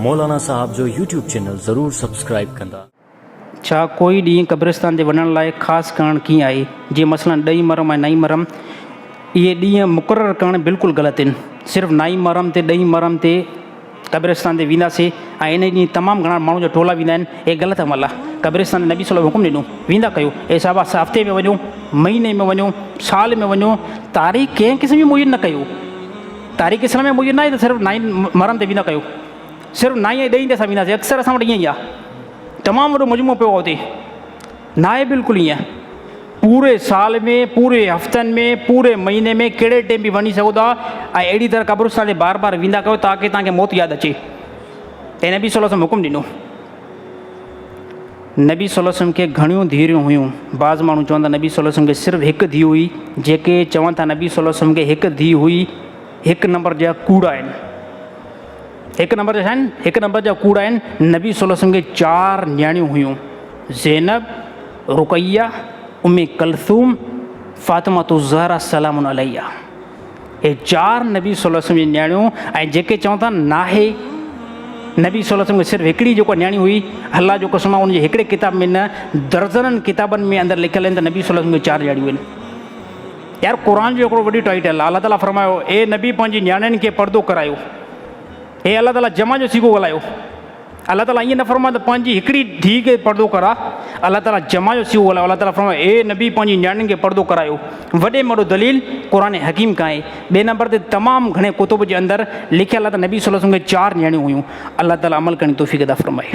مولانا صاحب جو YouTube channel ضرور سبسڪرائيب ڪندا. ڇا ڪوئي ڏينهن قبرستان تي وڃڻ لاء خاص ڪرڻ ڪيئن آهي؟ جيئن مثلاً ڏهين محرم ۽ نائين محرم اهي ڏينهن مقرر ڪرڻ بلڪل غلط آهن. صرف نائين محرم تي ڏهين محرم تي قبرستان تي وينداسين ۽ انهي ڏينهن تمام گهڻا ماڻهن جا ٽولا ويندا آهن اهي غلط عمل آهي. قبرستان تي نبي صلي الله حڪم ڏنو ويندا ڪيو اي صحابه هفتي ۾ وڃو مهيني ۾ وڃو سال ۾ وڃو تاريخ ڪنهن قسم جي معين نه ڪيو. تاريخ اسلام ۾ موجود ناهي ته صرف نائين محرم تي ويندا ڪيو صرف نائين ۽ ڏهين تي اسان وينداسين اڪثر اسان وٽ ائين ئي آهي تمام وڏو مجموعو پيو آهي اتي ناهي بلڪل ائين پوري سال ۾ پوري هفتن ۾ پوري مهيني ۾ ڪهڙي ٽيم به وڃي سگهو ٿا ۽ اهڙي طرح قبرستان تي بار بار ويندا ڪيو تاڪه توهان کي موت ياد اچي ۽ نبي صلي الله عليه وسلم حڪم ڏنو نبي صلي الله عليه وسلم کي گهڻيون ڌيئريون هيون. بعض ماڻهو چون ٿا نبي صلي الله عليه وسلم کي صرف هڪ ڌيء هئي. جيڪي چون ٿا نبي صلي الله عليه وسلم کي هڪ ڌيء هئي هڪ نمبر جا ڪوڙا آهن. هڪ نمبر جا ڇا آهن؟ هڪ نمبر جا ڪوڙا آهن. نبي صلي الله عليه وسلم کي چار نياڻيون هيون. زينب، رقيه، ام ڪلثوم، فاطمة الزهرا سلام عليها. اهي چار نبي صلي الله عليه وسلم جي نياڻيون ۽ جيڪي چون ٿا ناهي نبي صلي الله عليه وسلم کي صرف هڪڙي جيڪا نياڻي هئي الله جو قسم آهي ان جي هڪڙي ڪتاب ۾ نه درجنن ڪتابن ۾ اندر لکيل آهن ته نبي صلي الله عليه وسلم کي چار نياڻيون آهن يار قرآن جو هڪڙو وڏي ٽائيٽل آهي الله تعاليٰ فرمايو اي نبي پنهنجي نياڻين کي پردو ڪرايو اي الله تعاليٰ جمع جو سيگو ڳالهايو الله تعاليٰ ائين نه فرمايو ته پنهنجي هڪڙي ڌيء کي پردو ڪراء، الله تعاليٰ جمع جو صيغو ڳالهايو، الله تعاليٰ فرمايو، اي نبي پنهنجي نياڻين کي پردو ڪرايو. وڏي ۾ وڏو دليل قرآن حڪيم کان آهي. ٻئي نمبر تي تمام گهڻي ڪتب جي اندر لکيل آهي ته نبي صلي الله عليه وسلم کي چار نياڻيون هيون. الله تعاليٰ عمل ڪرڻ جي توفيق عطا فرمائي.